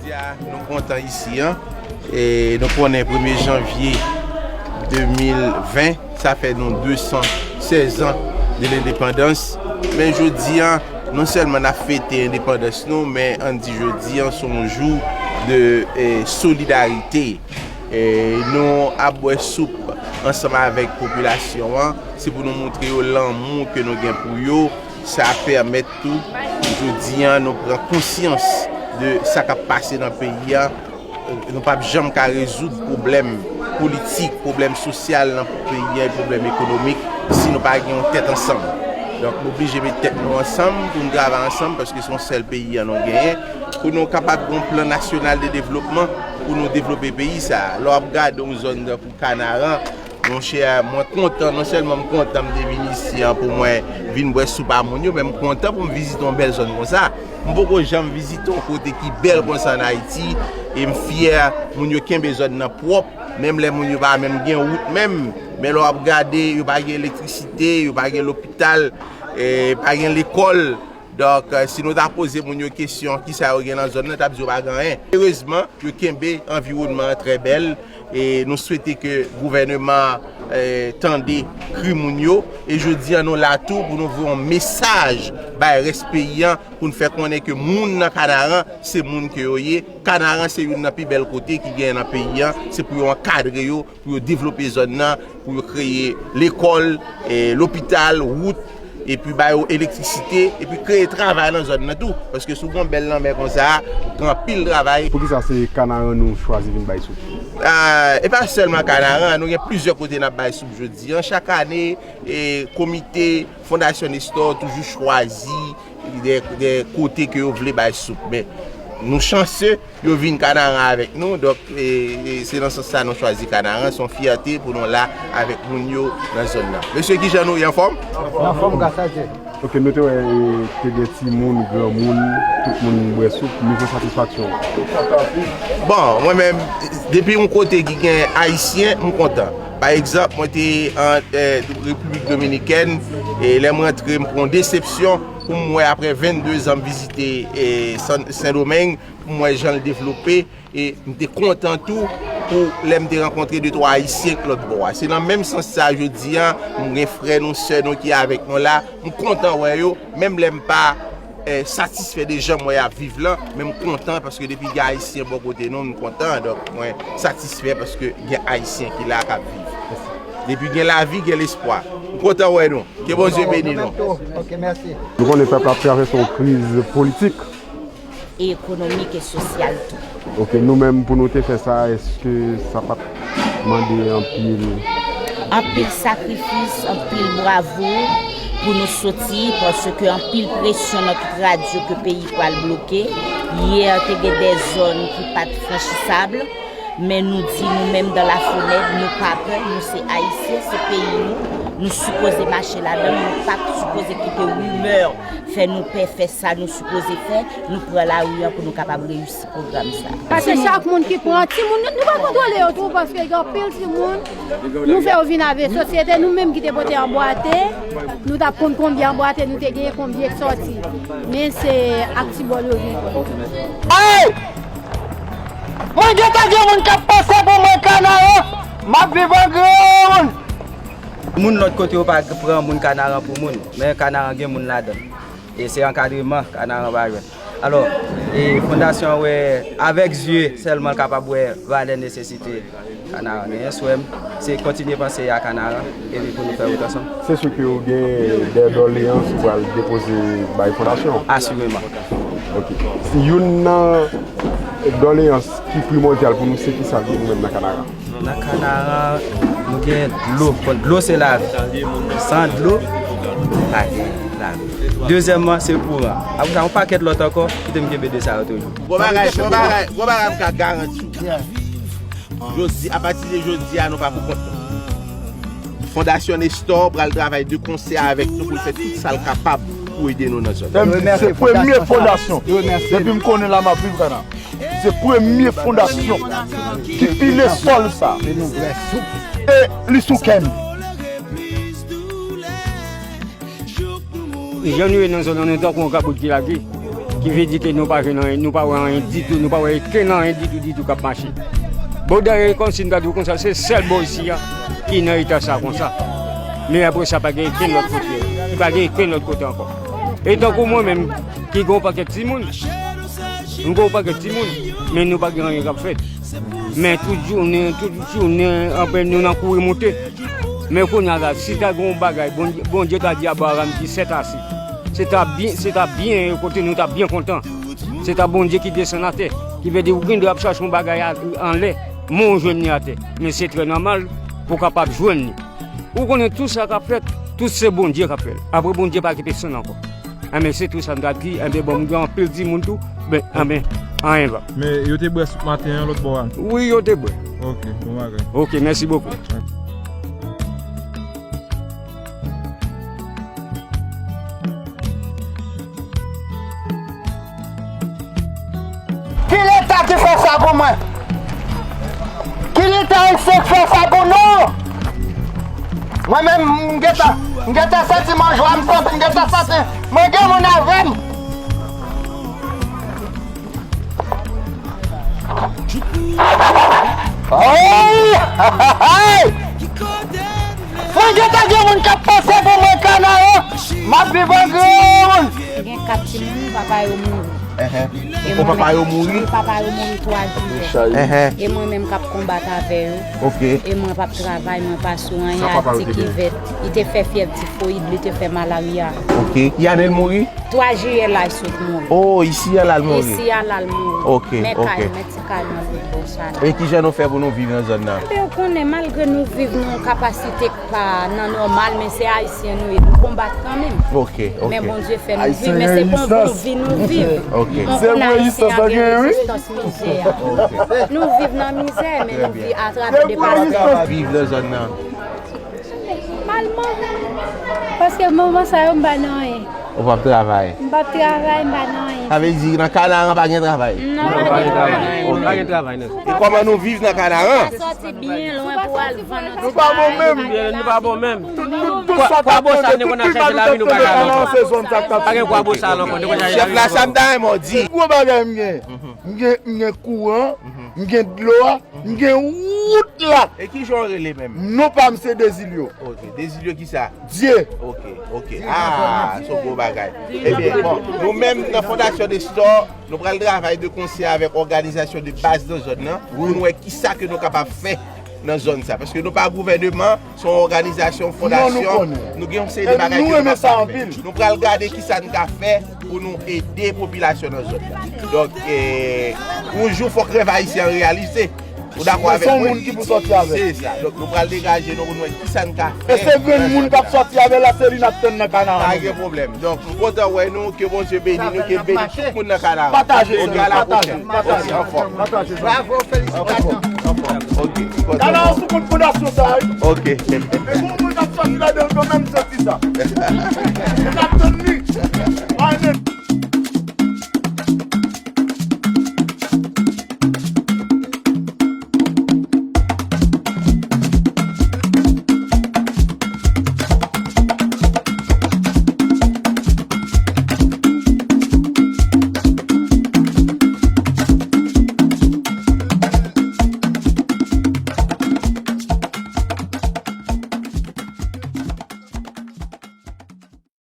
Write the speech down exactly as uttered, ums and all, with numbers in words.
Nou kontan isi an. E nou konnen premye janvye de mil ven, sa fè nou de san sèz an de lendepandans. Men jodi an, non sèlman n ap fete endepandans nou, men ann di jodi an se yon jou de, eh, solidarite. E nou ap bwè soup ansanm avèk popilasyon an. Se pou nou montre yo lanmou ke nou gen pou yo. Sa pèmèt tou, jodi an, nou pran konsyans de sa k ap pase nan peyi a. Nou p ap janm ka rezoud pwoblèm politik, pwoblèm sosyal nan peyi a, e pwoblèm ekonomik, si nou pa gen yon tèt ansanm. Donk, nou oblije met tèt nou ansanm pou nou travay ansanm, paske se yon sèl peyi a nou genyen, pou nou kapab gen yon plan nasyonal de devlopman, pou nou devlope peyi sa a. Lè w ap gade yon zòn tankou Kanaran, monchè, mwen kontan, non sèlman m kontan m te vin isi an pou mwen vin bwè soup a moun yo, men m kontan pou m vizite yon bèl zòn konsa. M poko janm vizite yon kote ki bèl konsa ann Ayiti, e m fyè, moun yo kenbe zòn nan pwòp, menm lè moun yo pa menm gen wout menm, men lè w ap gade, yo pa gen elektrisite, yo pa gen lopital, e pa gen lekòl. Donk, eh, si nou ta poze moun yo kesyon kisa yo gen nan zòn nan, yo t ap di yo pa gen anyen. Erezman, yo kenbe anviwònman an trè bèl, e nou swete ke gouvèneman an, eh, tande kri moun yo. E jodi an, nou la tou pou nou voye yon mesaj bay rès peyi an, pou n fè konnen ke moun nan Kanaran, se moun ke yo ye. Kanaran se youn nan pi bèl kote ki genyen nan peyi an. Se pou yo ankadre yo, pou yo devlope zòn nan, pou yo kreye lekòl, eh, lopital, wout, epi ba yo elektrisite, epi kreye travay nan zòn nan tou. Paske si w gen yon bèl lanmè konsa, gen anpil travay. Poukisa se Kanaran nou chwazi vin bay soup? Ah, e pa sèlman Kanaran, nou gen plizyè kote n ap bay soup jodi an. Chak ane, eh, komite Fondasyon Nestor toujou chwazi de, de kote ke yo vle bay soup. Men nou chanse, yo vin Kanaran avèk nou. Donk, e, e, se nan sans sa nou chwazi Kanaran. Se yon fyète pou nou la avèk moun yo nan zòn nan. Mesye, kijan nou ye, anfòm? Anfòm, gras a Dye. Ok, nou te wè, e, te gen timoun, granmoun, tout moun bwè soup. Nivo satisfaksyon? Bon, mwen menm, depi yon kote ki gen Ayisyen, m kontan. Pa egzanp, mwen te an, eh, Repiblik Dominikèn, e lè m rantre, m pran yon desepsyon pou m wè, apre vennde zan m vizite, eh, San, Sendomeng, pou m wè jan l devlope, e m te kontan tou pou lè m te rankontre de twa Ayisyen k lòt bò a. Se nan menm sans sa, jodi a, m gen frè nou, sè nou ki avèk nou la, m kontan wè yo, menm lè m pa, eh, satisfè de jan m wè y ap viv lan, men m kontan paske depi gen Ayisyen bò kote nou, m kontan. Donk, mwen satisfè paske gen Ayisyen ki la k ap viv. Depi gen lavi, gen lespwa. M kontan wè nou. Ke Bondye beni nou. Ok, mèsi. Nou konnen pèp la ap travèse yon kriz politik. E ekonomik e sosyal tou. Ok, nou menm pou nou te fè sa, èske sa pa t mande anpil? Anpil sakrifis, anpil bravo pou nou soti, paske anpil presyon nan tout radyo ke peyi pral bloke. Yè, te gen de zòn ki pa t franchisab, men nou di nou menm dans la fenêtre, nou pa pè, nou se Ayisyen, se peyi nou, nou sipoze mache ladan l, nou pa t sipoze kite rimè fè nou pè fè sa nou sipoze fè, nou pran lari a pou nou kapab reyisi pwogram sa. Paske chak moun ki pran timoun, nou, nou pa kontwole yo tou, paske gen anpil timoun, nou fè yo vin avè sosyete, nou menm ki te pote anbwate, nou t ap konn konbyen anbwate nou te genyen, konbyen k sòti. Men se ak ti bòl yo vin pran. Ay! Mwen gentan gen moun k ap panse pou mwen Kanaran, m ap viv an granmoun. Moun lòt kote yo pa pran moun Kanaran pou moun, men Kanaran gen moun ladan l. E se ankadreman Kanaran pa jwenn. Alò, e fondasyon an wè avèk zye sèlman l kapab wè valè nesesite Kanaran genyen. Swè m, se kontinye panse a Kanaran epi pou nou fè wout ansanm. Se si ke w gen de doleyans ou pral depoze bay fondasyon an? Asireman. Ok. Si youn nan doleyans ki primòdyal pou nou, se kisa l ye nou menm nan Kanaran? Nan Kanaran, nou gen dlo. Bon, dlo se lavi. San dlo, pa gen lavi. Dezyèmman, se kouran. Apre sa, yon pakèt lòt ankò, kite m kenbe de sa yo toujou. Gwo bagay, gwo bagay, gwo bagay m ka garanti w. Jodi, apati de jodi a, nou pa pou kont nou. Fondasyon Nestor pral travay de konsè avèk nou pou l fè tout sa l kapab pou ede nou nan zòn nan. Se premye fondasyon. Depi m konnen la, m ap viv Kana. Se premye fondasyon ki pile sòl sa. E li sou kè m. Jan nou ye nan zòn nan, nou tankou yon kabout ki lage. Ki vle di ke nou pa jwenn anyen, nou pa wè anyen ditou, nou pa wè okenn anyen ditou, ditou k ap mache. Bon, dayè, kòmsi m ta di w konsa, se sèl bò isi a ki nan eta sa konsa. Men apre sa, pa gen okenn lòt kote. Pa gen okenn lòt kote ankò. E tankou mwen menm, ki gen yon pakèt timoun, m gen yon pakèt timoun, men nou pa gen anyen k ap fèt. Men tout jounen, tout jounen, anpè nou nan kouri moute. Men kounye a la, si ta gen yon bagay, Bondye, Bondye ta di Abraram ki sètase. Se ta byen, se ta byen, kote nou ta byen kontan. Se ta Bondye ki desann atè. Ki vle di ou gen dwa ap chache yon bagay a- anlè, men ou jwenn li atè. Men se trè nòmal pou w kapab jwenn li. Ou konnen tout sa k ap fèt, tout se Bondye k ap fè l. Apre Bondye pa gen pèsonn ankò. Enben, se tou sa m t ap di. Enben, bon, m gen anpil timoun tou. Ben, enben, anyen pa. Men yo te bwè soup maten an lòt bò a? Wi, yo te bwè. Ok, bon bagay. Ok, mèsi bokou. Ki leta ki fè sa pou mwen? Ki leta ayisyen k fè sa pou nou? Mwen menm, m gentan, m gentan santi m an jwa, m santi, m gentan santi mwen gen moun avè m. Ay! Ay! Mwen gentan gen moun k ap panse pou mwen, Kanaran. M ap viv an granmoun. Gen kat timoun, papa yo mouri. Enhen. E mwen menm, papa yo mouri? Wi, papa yo mouri twa jiyè. Enhen. E mwen menm k ap konbat avè yo. Ok. E mwen p ap travay, mwen pa sou anyen, ak ti kivèt. Li te fè fyèv tifoyid, li te fè malarya. Ok. Ki ane l mouri? Twa jiyè la, l sot mouri. Oh, isi a la l mouri? Isi a la l mouri. Ok, ok. Men kay, men ti kay nan lòt bò sa la. E kijan nou fè pou nou viv nan zòn nan? Enben, ou konnen, malgre nou viv nan yon kapasite pa nan nòmal, men se ayisyen nou ye, nou konbat kanmenm. Ok, ok. Men Bondye fè nou viv, men se pa yon bon vi nou viv. Ok. On, on ayisyen ap gen rezistans mizè a. Ok. Nou viv nan mizè, men nou viv atravè de pa. Viv nan zòn nan. Mal moman. Paske moman sa yo m pa nan anyen. Ou p ap travay? M p ap travay, m pa nan anyen. Sa vle di nan Kanaran pa gen travay? Non, pa gen travay. Ok. Pa gen travay, non. E kòman nou viv nan Kanaran? Sòti byen lwen pou al vann. Nou pa bon menm. Nou pa bon menm. Tout, tout, tout sa k ap tande, tout plimaj ou t ap tande Kanaran se zòn sa k ap viv. Pa gen kwa bosal ankò, nou konn chache lavi. Chèf la, sa m ta renmen w di. Gwo bagay m gen. M gen, m gen kouran, m gen dlo a, m gen wout la. E ki jan w rele menm? Non pa m se Dezilyo. Ok, Dezilyo kisa? Dye. Ok, ok. Ah, se yon gwo bagay. Ebyen, bon, nou menm nan Fondasyon Nestor, nou pral travay de konsè avèk òganizasyon de baz nan zòn nan, pou nou wè kisa ke nou kapab fè nan zòn sa. Paske nou pa gouvèneman, se yon òganizasyon, fondasyon. Nou gen yon seri de bagay ke nou pa ka fè. Nou pral gade kisa n ka fè pou nou ede popilasyon nan zòn nan. Donk, eh, yon jou fòk rèv ayisyen an reyalize. Ou dakò avèk mwen? Se yon moun ki pou sòti avè l. Se sa. Donk, nou pral degaje nou pou nou wè kisa n ka fè. E se grenn moun k ap sòti avè l la, se li n ap tann nan Kanaran. Pa gen pwoblèm. Donk, m kontan wè nou, ke Bondye beni nou, ke l beni tout moun nan Kanaran. Pataje, pataje, pataje. Ok, anfòm. Bravo, felisitasyon. Anfòm, anfòm. Ok, m kontan. Kanaran sou kont fondasyon sa a, wi. Ok. E bon moun k ap sòti ladan l kanmenm, sòti sa. E n ap tann li. Amen.